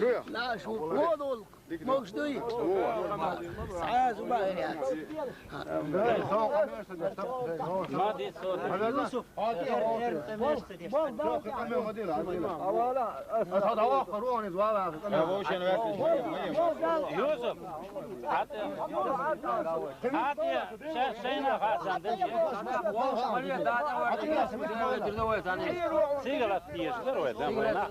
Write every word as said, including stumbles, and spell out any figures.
Шу я? Шу. Могуш дуй? Сразу бахьа. Юсуп, хӀаьта, хӀаьта, ша шайна хасан дин. Сигалат деш дар вай, дан вай нах.